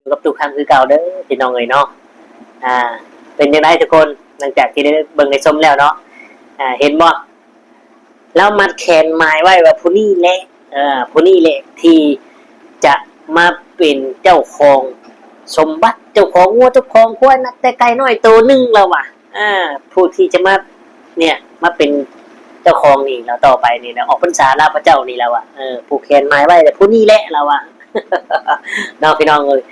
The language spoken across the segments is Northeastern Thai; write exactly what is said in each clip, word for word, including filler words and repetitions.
อยู่กับตู้คำคือเก่าเด้อพี่น้องเอ้ยเนาะ อ่า เป็นจั่งใดทุกคน หลังจากที่ได้เบิ่งได้ชมแล้วเนาะ อ่า เห็นบ่ ลาวมัดแขนหมายไว้ว่าผู้นี้แหละ เอ่อ ผู้นี้แหละที่จะมาเป็นเจ้าของสมบัติ เจ้าของงัว เจ้าของควาย นับแต่ไก่น้อยโตหนึ่ง ลาวว่า อ่า ผู้ที่จะมา เนี่ย มาเป็นเจ้าของนี่ แล้วต่อไปนี่นะ ออกพรรษาลาพระเจ้านี่ ลาวว่า เออ ผูกแขนหมายไว้ แต่ผู้นี้แหละ ลาวว่า เนาะพี่น้องเอ้ย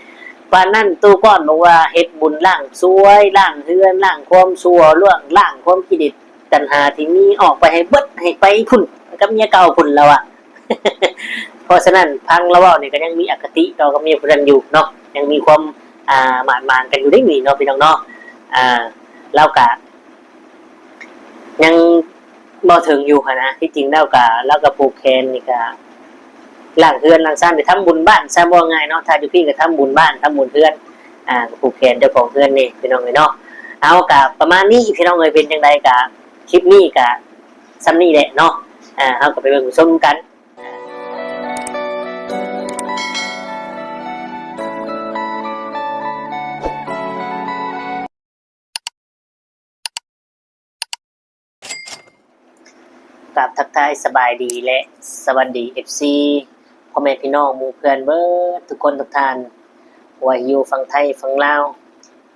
ปานนั้นตู้ก้อนบอกว่าเฮ็ดบุญล้างซวย ล้างเฮือน ล้างความชั่ว ล้าง ล้างความกิเลสตัณหาที่มีออกไปให้เบิด ให้ไปพุ้น กับเมียเก่าพุ้น ลาวว่า เพราะฉะนั้นฟังลาวเว้านี่ก็ยังมีอคติต่อกับเมียผู้นั้นอยู่เนาะ ยังมีความ อ่า หมางๆ กันอยู่เด้นี่เนาะพี่น้องเนาะ อ่า ลาวกะ ยังบ่ถึงอยู่หั้นนะ ที่จริงลาวกะ ลาวกะผูกแขนนี่กะ ล้างเฮือนล้างซาน ไปทำบุญบ้านซะ ว่าง่ายเนาะ ถ้าอยู่พี้กะทำบุญบ้าน ทำบุญเฮือน อ่า ผูกแขนเจ้าของเฮือนนี่พี่น้องเอ้ยเนาะ เอากะประมาณนี้พี่น้องเอ้ย เป็นจั่งใดกะ คลิปนี้กะส่ำนี้แหละเนาะ อ่า เฮากะไปเบิ่งชมกัน กราบทักทายสบายดีและสวัสดี เอฟซี พ่อแม่พี่น้องหมู่เพื่อนเบิดทุกคนทุกท่าน ว่าอยู่ฝั่งไทยฝั่งลาว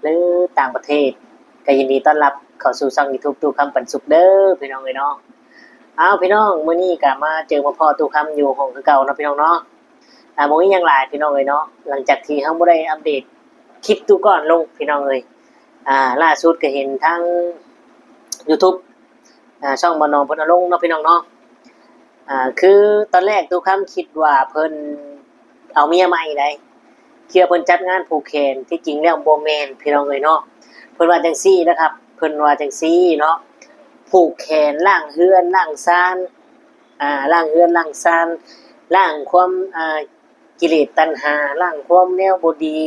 หรือต่างประเทศ ก็ยินดีต้อนรับเข้าสู่ช่อง YouTube ตู้คำปันสุขเด้อพี่น้องเอ้ยเนาะ เอาพี่น้อง มื้อนี้ก็มาเจอมาพ้อตู้คำอยู่ห้องคือเก่าเนาะพี่น้องเนาะ อ่า บ่มีหยังหลายพี่น้องเอ้ยเนาะ หลังจากที่เฮาบ่ได้อัปเดตคลิปตู้ก้อนลงพี่น้องเอ้ย อ่า ล่าสุดก็เห็นทาง YouTube อ่า ช่องบ่าวนองเพิ่นเอาลงเนาะพี่น้องเนาะ อ่า คือตอนแรกตู้คำคิดว่าเพิ่นเอาเมียใหม่ได๋ คิดว่าเพิ่นจัดงานผูกแขน ที่จริงแล้วบ่แม่นพี่น้องเอ้ยเนาะ เพิ่นว่าจั่งซี้นะครับ เพิ่นว่าจั่งซี้เนาะ ผูกแขนล้างเฮือนล้างซาน อ่า ล้างเฮือนล้างซาน ล้างความ อ่า กิเลสตัณหา ล้างความแนวบ่ดี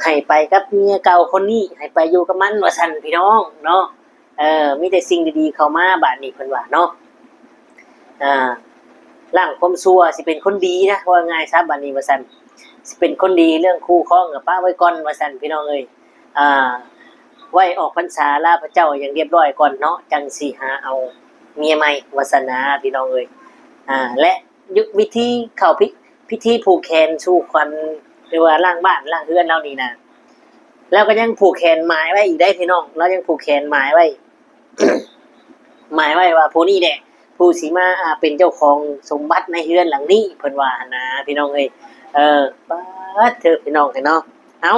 ให้ไปกับเมียเก่าคนนี้ ให้ไปอยู่กับมัน ว่าซั่นพี่น้องเนาะ เออ มีแต่สิ่งดีๆเข้ามาบาดนี้ เพิ่นว่าเนาะ อ่า ล้างความชั่ว สิเป็นคนดีนะ ว่าง่ายซะบาดนี้ ว่าซั่น สิเป็นคนดี เรื่องคู่ครองก็ปะไว้ก่อน ว่าซั่นพี่น้องเอ้ย อ่า ไว้ออกพรรษาลาพระเจ้าอย่างเรียบร้อยก่อนเนาะ จั่งสิหาเอาเมียใหม่ ว่าซั่นนะพี่น้องเอ้ย อ่า และวิธีเข้าพิ พิธีผูกแขนสู่ขวัญ หรือว่าล้างบ้านล้างเฮือนลาวนี่นะ ลาวก็ยังผูกแขนหมายไว้อีกได๋พี่น้อง ลาวยังผูกแขนหมายไว้ หมายไว้ว่าผู้นี้แหละ ผู้สิมา อ่า เป็นเจ้าของสมบัติในเฮือนหลังนี้ เพิ่นว่าหั้นนะพี่น้องเอ้ย เออ ป๊าดเถอะพี่น้องเอ้ยเนาะ เอ้า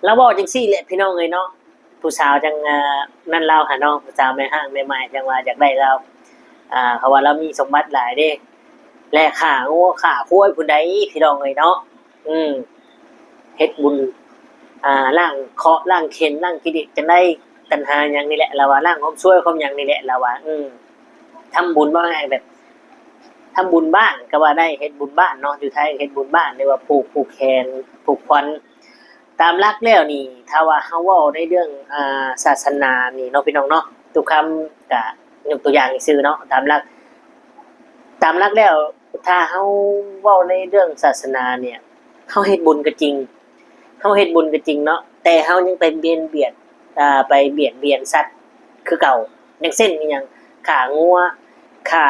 ลาวเว้าจั่งซี้แหละพี่น้องเอ้ยเนาะ ผู้สาวจั่ง อ่า นั่นลาวหั้นเนาะ ผู้สาวแม่ฮ้างแม่หมายจั่งว่าอยากได้ลาว อ่า เพราะว่าลาวมีสมบัติหลายเด้ และฆ่างัวฆ่าควายพุ้นได๋พี่น้องเอ้ยเนาะ อืม เฮ็ดบุญ อ่า ล้างเคราะห์ล้างเข็ญล้างกิเลสจั่งใด ตัณหาหยังนี่แหละ ลาวว่าล้างความชั่วความหยังนี่แหละ ลาวว่า อืม ทำบุญว่าง่ายแบบ ทำบุญบ้านก็ว่าได้ เฮ็ดบุญบ้านเนาะ อยู่ไทยเฮ็ดบุญบ้าน หรือว่าผูก ผูกแขน ผูกขวัญ ตามหลักแล้วนี่ ถ้าว่าเฮาเว้าในเรื่อง อ่า ศาสนานี่เนาะพี่น้องเนาะ ตู้คำก็ยกตัวอย่างซื่อๆเนาะ ตามหลัก ตามหลักแล้ว ถ้าเฮาเว้าในเรื่องศาสนาเนี่ย เฮาเฮ็ดบุญก็จริง เฮาเฮ็ดบุญก็จริงเนาะ แต่เฮายังไปเบียดเบียน อ่า ไปเบียดเบียนสัตว์คือเก่า อย่างเช่นอิหยัง ฆ่างัว ฆ่า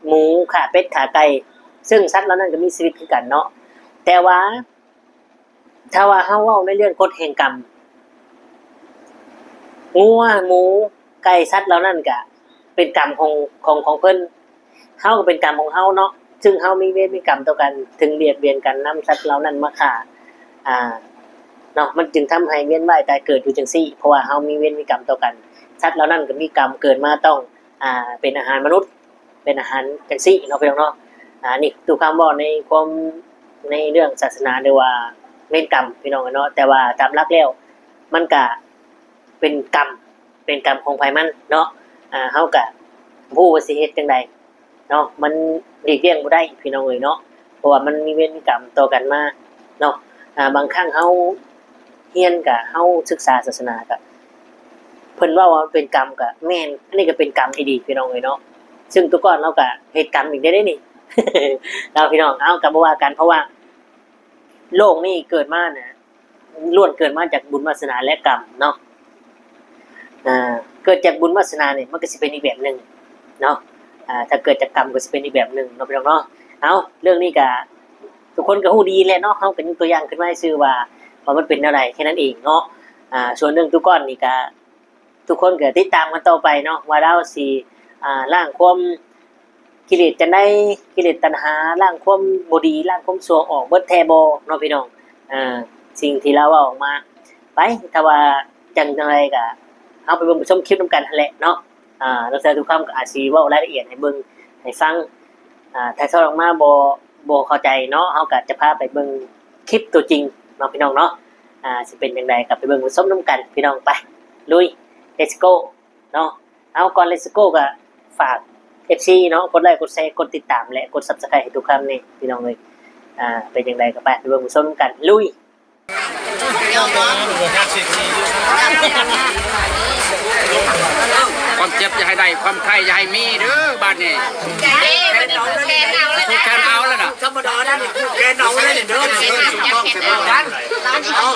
หมู ฆ่าเป็ด ฆ่าไก่ ซึ่งสัตว์เหล่านั้นก็มีชีวิตคือกันเนาะ แต่ว่า ถ้าว่าเฮาเว้าในเรื่องกฎแห่งกรรม งัว หมู ไก่ สัตว์เหล่านั้นก็เป็นกรรมของ ของ ของเพิ่น เฮาก็เป็นกรรมของเฮาเนาะ ซึ่งเฮามีเวรมีกรรมต่อกัน ถึงเบียดเบียนกัน นำสัตว์เหล่านั้นมาฆ่า อ่า เนาะ มันจึงทำให้เวียนว่ายตายเกิดอยู่จั่งซี้ เพราะว่าเฮามีเวรมีกรรมต่อกัน สัตว์เหล่านั้นก็มีกรรมเกิดมาต้อง อ่า เป็นอาหารมนุษย์ เป็นอาหารจั่งซี้เนาะพี่น้องเนาะ อ่า นี่ตู้คำเว้าในความ ในเรื่องศาสนา หรือว่าเวรกรรมพี่น้องเนาะ แต่ว่าตามหลักแล้ว มันก็เป็นกรรม เป็นกรรมของไผมันเนาะ อ่า เฮาก็บ่ฮู้ว่าสิเฮ็ดจั่งใดเนาะ มันหลีกเลี่ยงบ่ได้พี่น้องเอ้ยเนาะ เพราะว่ามันมีเวรมีกรรมต่อกันมาเนาะ อ่า บางครั้งเฮาเรียนก็ เฮาศึกษาศาสนาก็ เพิ่นเว้าว่ามันเป็นกรรมก็แม่น อันนี้ก็เป็นกรรมอีหลีพี่น้องเอ้ยเนาะ ซึ่งตู้ก้อนลาวก็เฮ็ดกรรมอีกได้เด้นี่ เนาะพี่น้อง เอ้า ก็บ่ว่ากัน เพราะว่า โลกนี้เกิดมาน่ะ ล้วนเกิดมาจากบุญวาสนาและกรรมเนาะ อ่า เกิดจากบุญวาสนาเนี่ยมันก็สิเป็นอีกแบบหนึ่งเนาะ อ่า ถ้าเกิดจากกรรมก็สิเป็นอีกแบบหนึ่งเนาะพี่น้องเนาะ เอา เรื่องนี้ก็ทุกคนก็ฮู้ดีแหละเนาะ เฮาก็ยกตัวอย่างขึ้นมาซื่อว่า ว่ามันเป็นแนวใดแค่นั้นเองเนาะ อ่า ส่วนเรื่องตุกอนนี่ก็ ทุกคนก็ติดตามกันต่อไปเนาะ ว่าลาวสิ อ่า ล้างความกิเลสจั่งใด กิเลสตัณหา ล้างความบ่ดี ล้างความชั่วออกเบิดแท้บ่เนาะพี่น้อง อ่า สิ่งที่ลาวเว้าออกมา ไป ถ้าว่าจั่งใดก็ เฮาไปเบิ่งไปชมคลิปนำกันหั้นแหละเนาะ อ่า ลางเทื่อตุกคำก็อาจสิเว้ารายละเอียดให้เบิ่งให้ฟัง อ่า ถ่ายทอดออกมาบ่ บ่เข้าใจเนาะ เฮาก็จะพาไปเบิ่งคลิปตัวจริงเนาะพี่น้องเนาะ อ่า สิเป็นจั่งใดก็ไปเบิ่งไปชมนำกันพี่น้อง ไป ลุย let's go เนาะ เอา ก่อน let's go ก็ฝาก เอฟซี เนาะ กดไลค์ กดแชร์ กดติดตาม และกด Subscribe ให้ตุกคำแหน่พี่น้องเอ้ย อ่า เป็นจั่งใดก็ไป ไปเบิ่งไปชมนำกัน ลุย ความเจ็บอย่าให้ได้ ความไข้อย่าให้มีเด้อ บาดนี้ ใจเด้ มันผูกแขนเอาแล้วนะ ธรรมดานั่นนี่ผูกแขนเอาแล้วนี่เด้อ เอา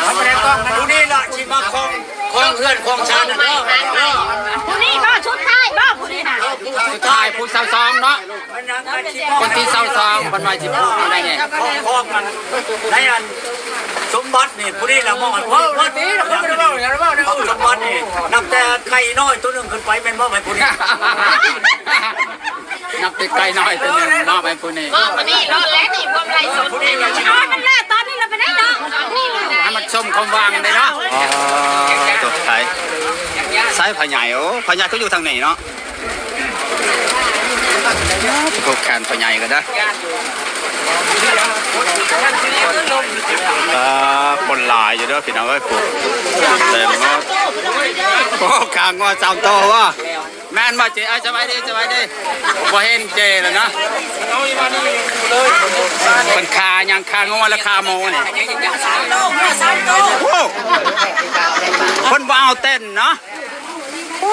เอาไปได้กล้องนะ ผู้นี้ล่ะที่มาครอง ครองเฮือนครองชาติน่ะเนาะ ผู้นี้บ่ ชุดไทยบ่ ผู้นี้น่ะ สุดท้ายผู้ซาวสองเนาะ คนที่ซาวสอง คนว่าสิผูกอะไรเนี่ย ครอง ครองมัน ในอันสมบัตินี่ ผู้นี้ล่ะมอบให้ผู้นี้ เว้าดีนะ เว้าดีนะ เว้าดีนะ สมบัตินี่ นับแต่ไก่น้อยตัวหนึ่งขึ้นไป แม่นมอบให้ผู้นี้ นับแต่ไก่น้อยตัวหนึ่ง มอบให้ผู้นี้ ก็มานี่รอดแล้วนี่ พวกไล่สดนี่ เอาให้มันแล้ว ตอนนี้เราไปได้เนาะ ให้มันชมความว่างเลยเนาะ อ๋อ ตัวไทย สายพ่อใหญ่ โอ้ พ่อใหญ่ก็อยู่ทางนี้เนาะ ผูกแขนพ่อใหญ่ก็ได้ อ่า คนหลายอยู่เด้อพี่น้องเอ้ย ผูกเต็มเนาะ โอ้ ขางอสามตัวว่ะ แม่นบ่เจ๊ เอ้ย สบายดี สบายดี บ่เห็นเจ๊แล้วนะ เพิ่นขายัง ขางอและขาหมูนี่ โอ้ เพิ่นบ่เอาเต้นเนาะ โอ้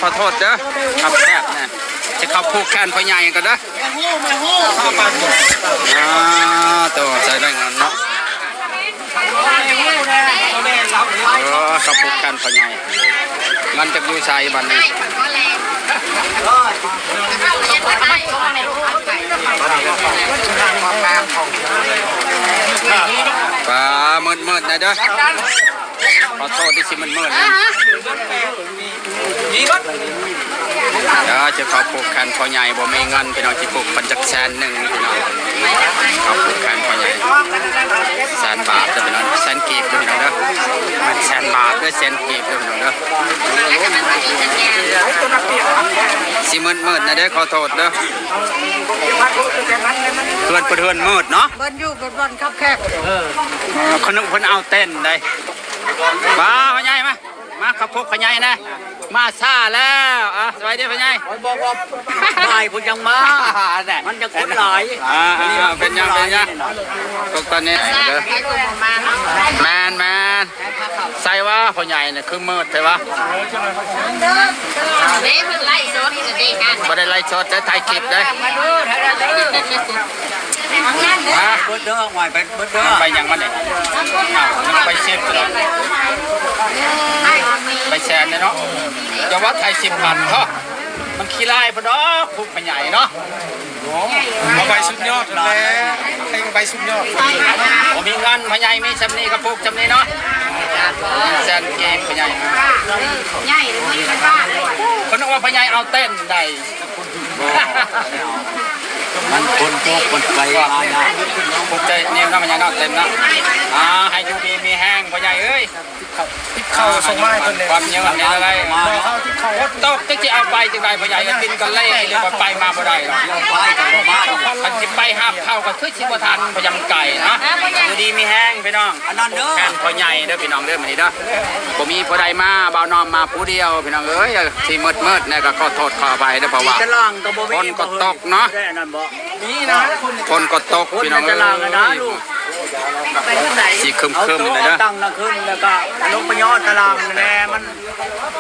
ขอโทษเด้อ ครับแคบนะ สิเข้าผูกแขนพ่อใหญ่ก่อนเด้อ อ่า ตัวใส่ได้เงินเนาะ เออ เข้าผูกแขนพ่อใหญ่ เงินจักอยู่ไสบัดนี้ ป้า มืดๆ หน่อยเด้อ ขอโทษที่สิมืดๆ นะ เดี๋ยวจะขอผูกแขนพ่อใหญ่ บ่มีเงินพี่น้อง สิผูกเพิ่นจักแสนหนึ่งพี่น้อง ขอผูกแขนพ่อใหญ่ แสนบาทเด้อพี่น้อง แสนกีบเด้อพี่น้องเด้อ มันแสนบาทเด้อ แสนกีบเด้อพี่น้องเด้อ สิมืดๆ หน่อยเด้อ ขอโทษเด้อ เฮือนเพิ่นเฮือนมืดเนาะ เพิ่นอยู่เพิ่นบ่อนคับแคบ เออ เขานึกเพิ่นเอาเต็นท์ได้ มา พ่อใหญ่มา มาเข้าพบพ่อใหญ่นะ มาช้าแล้ว อ่ะ สวัสดีพ่อใหญ่ บ่ บ่ บ่ายเพิ่นยังมา มันยังคนหลาย อ่า อ่า อ่า เป็นยัง เป็นยัง ตกตอนนี้เด้อ แม่น แม่น ใส่ว่าพ่อใหญ่เนี่ยคือมืดใช่ปะ เด้ เพิ่นไล่สดอยู่เด้ บ่ได้ไล่สด ได้ถ่ายคลิปได้ มา เบิดเด้อ ไหวไปเบิดเด้อ ไปยังมันเนี่ย อ้าว มันไปเช็คเลย ไปแชร์เนี่ยเนาะ อย่าว่าไทยสิบพันเถอะ มันขี้ไล่พอดอก ผูกขยายเนาะ เอาไปสุดยอดเลย ให้ไปสุดยอด ผมมีเงินพอใหญ่มีซำนี้ก็ผูกซำนี้เนาะ แสนกีบพอใหญ่ ใหญ่เลย อยู่ในบ้านเลย เขานึกว่าพอใหญ่เอาเต็นท์ได้ มันคนตกมันไปมานะ ผูกใจเนี่ยเนาะ พอใหญ่เนาะ เต็มเนาะ อ่า ให้อยู่ดีมีแฮงพอใหญ่เอ้ย ทิปเขาส่งมาให้เพิ่นเลย ความเยอะเนี่ยอะไร มาเข้าทิปเขา ตกจะสิเอาไปจังใดพ่อใหญ่ กินกันเละเลย ไปมาบ่ได้หรอก ไปกับบ่มา คันสิไปหาบเข้าก็คือสิบ่ทัน พอใหญ่มันไกลนะ อยู่ดีมีแฮงพี่น้อง อันนั้นเด้อ แทนพ่อใหญ่เด้อพี่น้องเด้อ มื้อนี้เด้อ บ่มีผู้ใดมา บ่าวน้อมมาผู้เดียวพี่น้องเอ้ย ที่มืดๆ เนี่ยก็ขอโทษขออภัยเด้อ เพราะว่า ตารางก็บ่มี ฝนก็ตกเนาะ ได้อันนั้นบ่ นี่นะ ฝนก็ตกพี่น้องเอ้ย ตารางก็ได้ลูก สีครึมๆ เอาโต๊ะ เลยเด้อ เอาตังค์นะขึ้น แล้วก็เอาลงไปย่อตารางแน่ มัน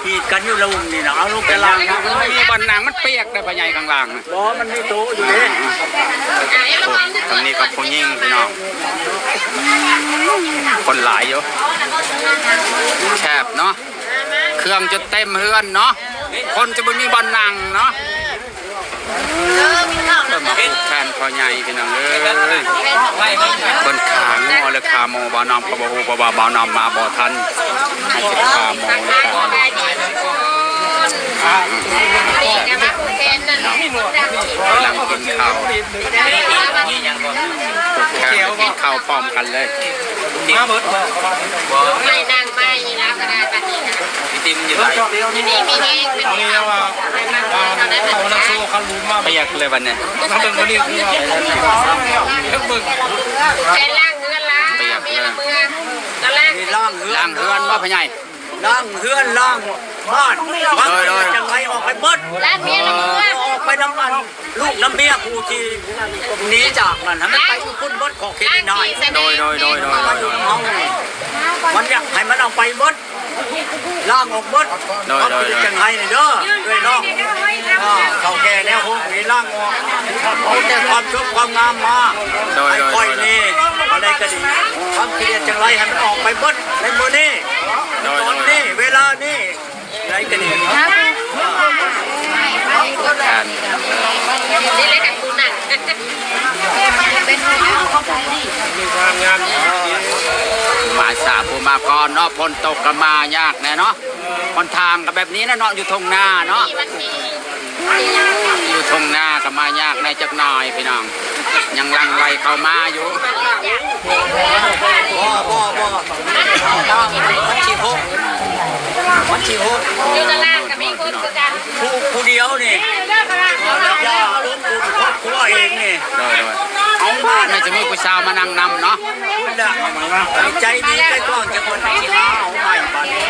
ขีดกันอยู่ละอุ่นนี่นะ เอาลงตารางนะ มันมีบ่อนนั่ง มันเปียกได้พ่อใหญ่ข้างล่างนะ บ่ มันมีโต๊ะอยู่เด้ โอ้ ทางนี้ก็ผู้หญิงพี่น้อง คนหลายอยู่ แคบเนาะ เครื่องจะเต็มเฮือนเนาะ คนจะบ่มีบ่อนนั่งเนาะ เพิ่นมาผูกแขนพ่อใหญ่พี่น้องเอ้ย เพิ่นขางัวหรือขาหมู บ่าวน้อมก็บ่ฮู้ เพราะว่าบ่าวน้อมมาบ่ทัน อาจจะขาหมูหรือขา กำลังกินข้าว ผูกแขนกินข้าวพร้อมกันเลย มาเบิดบ่ ไม่นั่งไม่แล้วก็ได้ปะนี่นะ ไอติมอยู่ไหน อยู่นี่มีแห้งเป็น เอาเนี่ยว่า เอานักโซ่เขารู้มา เปียกเลยวันนี้ มาเบิ่งวันนี้คือว่าเบิ่ง เป็นล่างเฮือนล่ะ เปียกเลย เมียละเมือ ก็ล่าง ล้างเฮือน ล้างเฮือนบ่พ่อใหญ่ ล้างเฮือนล้างบ้าน โดยโดย จังไรออกไปเบิด ล้างเมียละเมือ ออกไปน้ำมัน ลูกน้ำเมียผู้ที่หนีจากนั่นให้มันไปอยู่พุ่นเบิดขอบเขตน้อย โดยโดยโดยโดย มันอยู่นำเฮานี่ มันอยากให้มันเอาไปเบิด ล้างออกเบิด โดยโดยโดย เอาไปจังไห้นี่เด้อ เอ้ยน้อง อ่า เฒ่าแก่แล้ว พวกนี้ล้างออก เอาแต่ความสุขความงามมา โดยโดย ให้ค่อยนี่ อะไรก็ดี ความเกลียดจังไรให้มันออกไปเบิดในมื้อนี้ โดยโดย ตอนนี้ เวลานี้ อ่าน นี่เลยค่ะคุณน่ะ มาสาผู้มาก่อนเนาะ ฝนตกก็มายากแน่เนาะ หนทางก็แบบนี้นะเนาะ อยู่ทุ่งนาเนาะ อยู่ทุ่งนาก็มายากแน่จักหน่อยพี่น้อง ยังหลั่งไหลเข้ามาอยู่ บ่ บ่ บ่ วันที่หก วันที่หก อยู่ตลาดก็มีคนคือกัน ผู้ ผู้เดียวนี่ อย่าลงทุนครอบครัวเองนี่ โดยโดย เอามา น่าจะมีผู้สาวมานั่งนำเนาะ คุณละ ใจดีไปก่อนจะคนที่หาเอาใหม่บัดนี้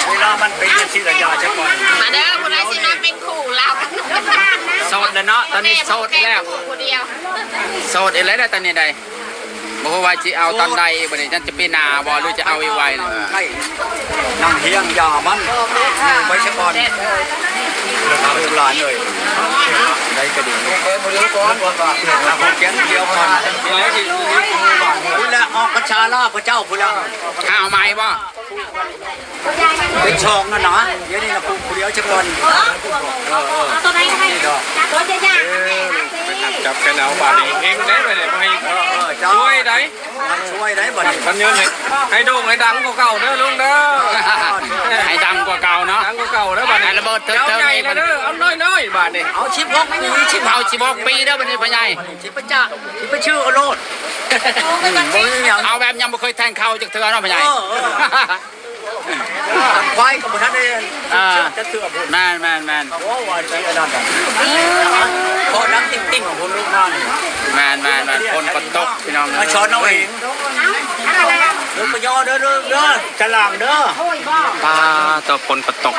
เวลามันเป็นสิระยะจะก่อน มาเด้อ ผู้ใดสิมาเป็นคู่เรา โสดแล้วเนาะ ตอนนี้โสดแล้ว ผู้เดียว โสดอีกแล้วนะตอนนี้ใด บ่ฮู้ว่าสิเอาตอนใดบัดนี้ นั่นจะปีหน้าบ่ หรือจะเอาอีกไวนะ ใช่ นั่งเฮียงยามัน อยู่ไปซะก่อน ลูกหลานเอ้ย ได้ก็ดี เอาเขียนเดียวก่อน พุ้นแหละ ออกพรรษาลาพระเจ้าพุ้นแหละ ข้าวใหม่บ่ เป็นช่องนั่นนะ เดี๋ยวนี้นะ ผู้ ผู้เดียวจะก่อน เออ เออ เอาตัวไหนก็ได้ นี่ดอก ตัวใหญ่ๆ เออ ไปหักจับกันเอาบาดนี้ เองได้ไปเลย ให้ เออ เออ เจ้า ช่วยได้ ช่วยได้บัดนี้ มันยืนให้ ให้โด่งให้ดังกว่าเก่าเด้อลุงเด้อ ให้ดังกว่าเก่าเนาะ ดังกว่าเก่าเด้อบัดนี้ ให้ระเบิดเถิดเทิง เอาใหญ่เลยเด้อ เอาน้อยๆ บาดนี้ เอาสิบหกปี สิบ เอาสิบหกปีเด้อบัดนี้พ่อใหญ่ สิไปจ้า สิไปชื่อเอาโลด อืม บ่มีหยัง เอาแบบยังบ่เคยแทงเข่าจักเทื่อเนาะพ่อใหญ่ เออ เออ ควายก็บ่ทันได้ อ่า จะเทื่อพุ่น แม่นแม่นแม่น โอ้ว่าสิอันนั้นน่ะ พอดังติ๊งๆ ของคนลูกหน้านี่ แม่นแม่นแม่น ฝนก็ตกพี่น้อง มาช้อนเอาเอง ลูกก็ย่อเด้อ เด้อ เด้อ ตารางเด้อ ปาดโทษ ฝนก็ตก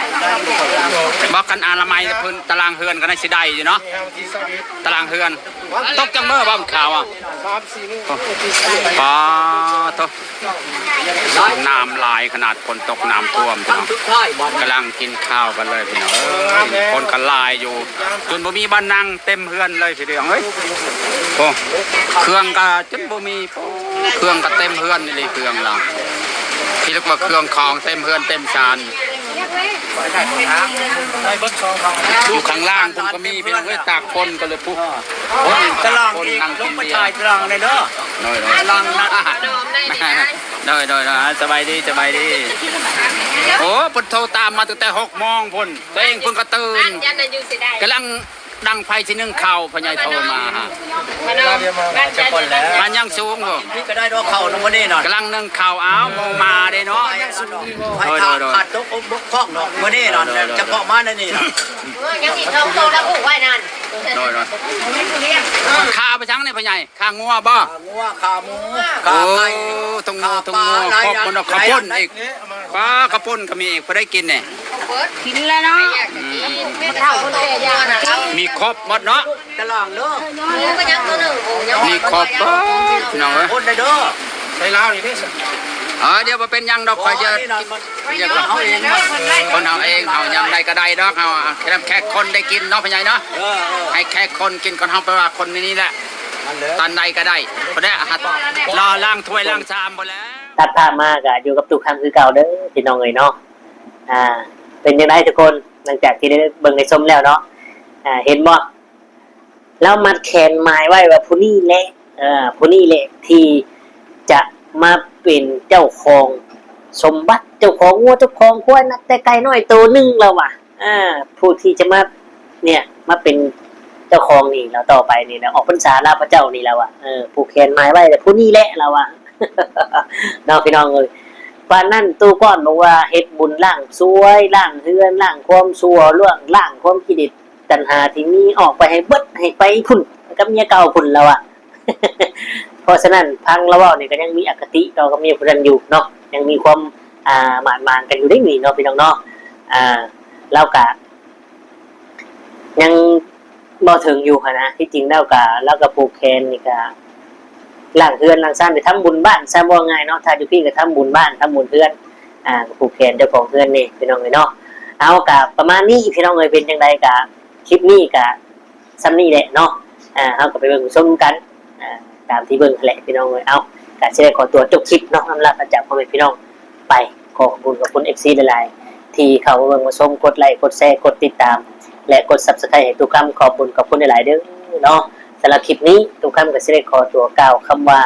บ่คันอนามัยพื้นตารางเฮือนก็น่าสิได้อยู่เนาะ ตารางเฮือน ตกจักมื้อบ่ข่าวอ่ะ สามสี่มื้อ ปาดโทษ น้ำหลายขนาดฝนตกน้ำท่วมพี่น้อง กำลังกินข้าวกันเลยพี่น้องเอ้ย คนก็หลายอยู่ จนบ่มีบ่อนนั่งเต็มเฮือนเลยพี่น้องเอ้ย โอ้ เครื่องก็จนบ่มี เครื่องก็เต็มเฮือนนี่เลย เครื่องเรา ที่เรียกว่าเครื่องของเต็มเฮือนเต็มซาน อยู่ข้างล่างผมก็มีพี่น้องเอ้ย ตากฝนก็เลยปุ๊บ ตารางอีก ลงไปถ่ายตารางเลยเด้อ โดยโดย ตารางนะ โดยโดยโดย สบายดี สบายดี โอ้ เพิ่นโทรตามมาตั้งแต่หกโมงพุ่น ตัวเองเพิ่นก็ตื่น บ้านจันน่ะอยู่สิได้ กำลังดังไฟสินึ่งข้าว พ่อใหญ่โทรมาฮะ มาเนาะ บ้านจันน่ะ มันยังสูงอยู่ นี่ก็ได้ดอกข้าวเนาะมื้อนี้น่ะ กำลังนึ่งข้าว อ้าว โมมาเด้เนาะ โดยโดยโดย ขาดตกบกพร่องเนาะมื้อนี้น่ะ เฉพาะมาในนี่น่ะ เออ ยังสิเท่าโตแล้วอู้ไว้นั่น โดยโดย ข้าไปทางไหนพ่อใหญ่ ข้างัวบ่ งัว ขาหมู โอ้ ขาไก่ ต้องงัว ขาปลา ต้องงัว หลายอย่าง ครบหมดเนาะ ข้าวปุ้นอีก ปลาข้าวปุ้นก็มีอีก พอได้กินเนี่ย กินแล้วเนาะ อืม มันเท่าคนแก่ยากนะ มีครบหมดเนาะ ตารางเด้อ หมูก็ยังตัวหนึ่ง หมูยัง มี ขอบคุณพี่น้องเอ้ย คนได้เด้อ ใช้ลาวนี่เด้อ เออ เดี๋ยวบ่เป็นหยังดอก ข้อยจะ อันนี้น่ะมัน เดี๋ยว คนเฮาเอง คนเฮาเอง เฮายามใดก็ได้ดอก เฮาแค่ แค่คนได้กินเนาะ พ่อใหญ่เนาะ เออ เออ ให้แค่คนกินก่อน เฮาไปว่าคนในนี้แหละ นั่นแหละ ตอนใดก็ได้ บ่ได้หัด รอล้างถ้วยล้างชามบ่แล้ว ตัดภาพมาก็อยู่กับตู้คำคือเก่าเด้อ พี่น้องเอ้ยเนาะ อ่า เป็นจั่งใดทุกคน หลังจากที่ได้เบิ่งได้ชมแล้วเนาะ อ่า เห็นบ่ ลาวมัดแขนหมายไว้ว่าผู้นี้แหละ เอ่อ ผู้นี้แหละที่จะมาเป็นเจ้าของสมบัติ เจ้าของงัว เจ้าของควาย นับแต่ไก่น้อยโตหนึ่ง ลาวว่า อ่า ผู้ที่จะมา เนี่ย มาเป็นเจ้าของนี่ แล้วต่อไปนี่นะ ออกพรรษาลาพระเจ้านี่ ลาวว่า เออ ผูกแขนหมายไว้ แต่ผู้นี้แหละ ลาวว่า เนาะ พี่น้องเอ้ย ปานนั้น ตู้ก้อนบอกว่าเฮ็ดบุญล้างซวย ล้างเฮือน ล้างความชั่ว ล้าง ล้างความกิเลส ตัณหาที่มีออกไปให้เบิด ให้ไปพุ้น กับเมียเก่าพุ้น ลาวว่า เพราะฉะนั้น ฟังลาวเว้านี่ก็ยังมีอคติต่อกับเมียผู้นั้นอยู่เนาะ ยังมีความ อ่า หมางๆ กันอยู่เด้นี่เนาะ พี่น้องเนาะ อ่า ลาวก็ ยังบ่ถึงอยู่หั้นนะ ที่จริงลาวก็ ลาวก็ผูกแขนนี่ก็ ล้างเฮือนล้างซาน ไปทำบุญบ้านซะ ว่าง่ายเนาะ ถ้าอยู่พี้ก็ทำบุญบ้าน ทำบุญเฮือน อ่า ก็ผูกแขนเจ้าของเฮือนนี่ พี่น้องเอ้ยเนาะ เอา ก็ประมาณนี้ พี่น้องเอ้ย เป็นจั่งใดก็ คลิปนี้ก็ ส่ำนี้แหละเนาะ อ่า เฮาก็ไปเบิ่งชมกัน อ่า ตามที่เบิ่งหั้นแหละ พี่น้องเอ้ย เอา ก็สิได้ขอตัวจบคลิปเนาะ อำลาพระจากพ่อแม่พี่น้องไป ขอขอบคุณ ขอบคุณ เอฟซี หลายๆ ที่เข้ามาเบิ่งมาชม กดไลค์ กดแชร์ กดติดตาม และกด Subscribe ให้ตู้คำ ขอบคุณ ขอบคุณหลายๆ เด้อเนาะ สำหรับคลิปนี้ ตู้คำก็สิได้ขอตัวกล่าวคำว่า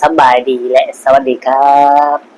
สบายดี และสวัสดีครับ